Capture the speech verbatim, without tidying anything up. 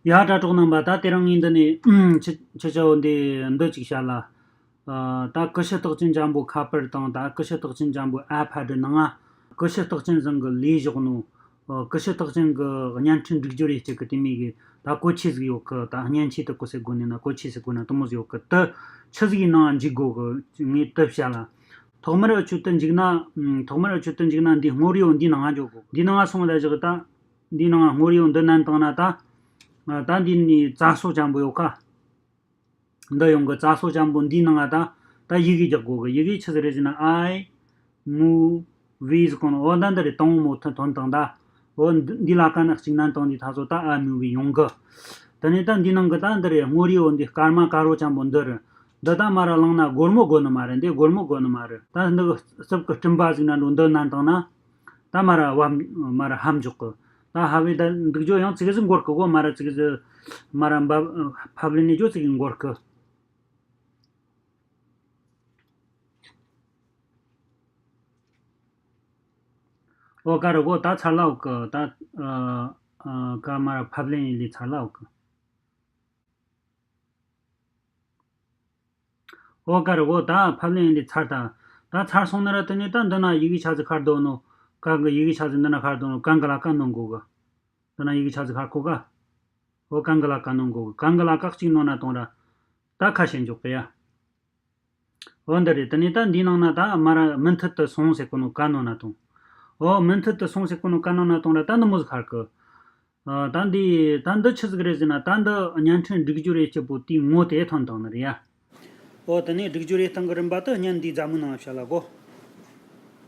ཡ། དྲ་གྲོགས་རྣམ་པ། ད་དེ་རིང་ངས་འདི་ནས་ཆི་ཆི་ཆི་འོ་འདི་འདི་ཅིག་བཤད་ལ། ཨ། ད་ཀུ་ཤུ་རྟགས་ཅན་འཇམ་པོ་ཁ་པར་དང་ད་ཀུ་ཤུ་རྟགས་ཅན་འཇམ་པོ་ཨ་ཕ་དི་ནང་ང་ཀུ་ཤུ་རྟགས་ཅན་ཟིག་གི་ལས་བཞག་ནོ། ཨ། ཀུ་ཤུ་རྟགས་ཅན་གི་བརྙན་འཕྲིན་སྒྲིག་སྦྱོར་ཡེ་གཅིག་གི་དེ་མོ་གི་ད་བཀོལ་ཆས་ཟིག་ཡོད་གི། ད་མཉེན་ཆས་དེ་གོ་ཟེར་དགོས་ནི་ན་བཀོལ་ཆས་ཟེར་དགོས་ན་དེ་མོ་ཟིག་ཡོད་གི། དེ་ཆི་ཟིག་གི་ནང་འཇུག་དགོས་གི། ངས་དེ་བཤད་ལ། ཐོག་མར་འུ་ཆོ་དེ་འཇུག་ན། ཐོག་མར་འུ་ཆོ་དེ་འཇུག་ན་འདི་སྔོ་རིའོ་འདི་ནང་ང་འཇུག་དགོས། འདི་ནང་ང་སོང་ལ་བཞག་ད། འདི་ནང་སྔོ་རིའོ་འདི་མནན་བཏང་ན་ད། ད་འདི་ནས་རྩ་སོ་ཅན་པོ་ཡོད་ཁ། འདི་ཡོང་གི། རྩ་སོ་ཅན་པོ་འདི་ནང་ང་ད། ད་ཡི་གེ་རྒྱག་དགོས་གི། ཡི་གེ་ཆི་ཟིག་རེད་ཟེར་ན། ཨའི་མུ་བི་ཟེར་གོ་ནོ། འོ་ད་འདི་རེད། དང་པོ་མོ་ཐོན་ཐོན་དང་ད། འོ་འདི་འདི་ལ་ཀ་ན་གཅིག་མནན་བཏང་དུས་ད་སོ་ད་ཨ་མུ་བི་ཡོང་གི། དེ་ནས་ད་འདི་ནང་གི་ད་འདི་རེད། སྔོ་རིའོ་འདི་སྐར་མ་དཀར་པོ་ཅན་པོ་འདི་རེད། འདི་ད་མར་ར་བླངས་ན་སྒོར་མོ་དགོས་ནི་མ་རེད། འདི་སྒོར་མོ་དགོས་ནི་མ་རེད། ད་འདི་གི་རྩིབ་གི་སྤྲིན་པ་ཟིག་ན་འགྲོ་འདི་མནན་བཏང་ན། ད་མར་ར་བབ་མར་ར་ཧ་འཇུག་གི། ད་ཧ་བའི་ད་འདུག་རྒྱུ་ཡང་ཙིག་ཟིག་འགོར་གི་གོ། མར་ར་ཙིག་ཟིག་མར་ར་འབབ་ཕབ་ལེན་ནས་རྒྱུ་ཙིག་འགོར་གི། ཨོ་ཀ་ར་གོ། ད་ཚར་ལ་འོག་གི། ད་ཨ་ཨ་ཀ་མར་ར་ཕབ་ལེན་ཡིན་ལས་ཚར་ལ་འོག་གི། ཨོ་ཀ་ར་གོ། ད་ཕབ་ལེན་ཡིན་ལས་ཚར་ད། ད་ཚར་སོང་ན་ར་དེ་ནས་ད་འདི་ན་ཡི་གེ་ཆ་ཟིག་ཤར་འདུག་ནོ། གང་གི་ཡི་གེ་ཆ་ཟིག་འདི་ན་ཤར་འདུག་ནོ། གང་གི་ལ་ཀ་ནོན་དགོས་གི། འདི་ན་ཡི་གེ་ཆ་ཟིག་ཤར་གོ་ག། ཨོ་གང་གི་ལ་ཀ་ནོན་དགོས་གི། གང་གི་ལ་ཀ་གཅིག་ནོན་ན་དང་ར། ད་ཁ་ཤས་འཇོག་གི་ཡ། ཨོ་འདི་རེད། དེ་ནས་ད་འདིའི་ནང་ན་ད་མར་ར་མུ་མཐུད་དུ་སོང་ཟེར་གོ་ནོ་ཀ་ནོན་ན་དང་། ཨོ་མུ་མཐུད་དུ་སོང་ཟེར་གོ་ནོ་ཀ་ནོན་ན་དང་ར། ད་འདི་མོ་ཟིག་ཤར་གི། ཨ། ད་འདི་ད་འདི་ཆི་ཟིག་རེད་ཟེར་ན། ད་འདི་བརྙན་འཕྲིན་སྒྲིག་སྦྱོར་ཡེ་གཅིག་པོ་དེའི་ངོ་དེ་ཐོན་བཏང་ནི་རེད་ཡ། ཨོ་དེ་ནས་སྒྲིག་སྦྱོར་ཡེ་སྟངས་གི་རིམ་པ་དེ་བརྙན་འདིའི་མཛའ་མོའི་ནང་བཤད་ལ་གོ།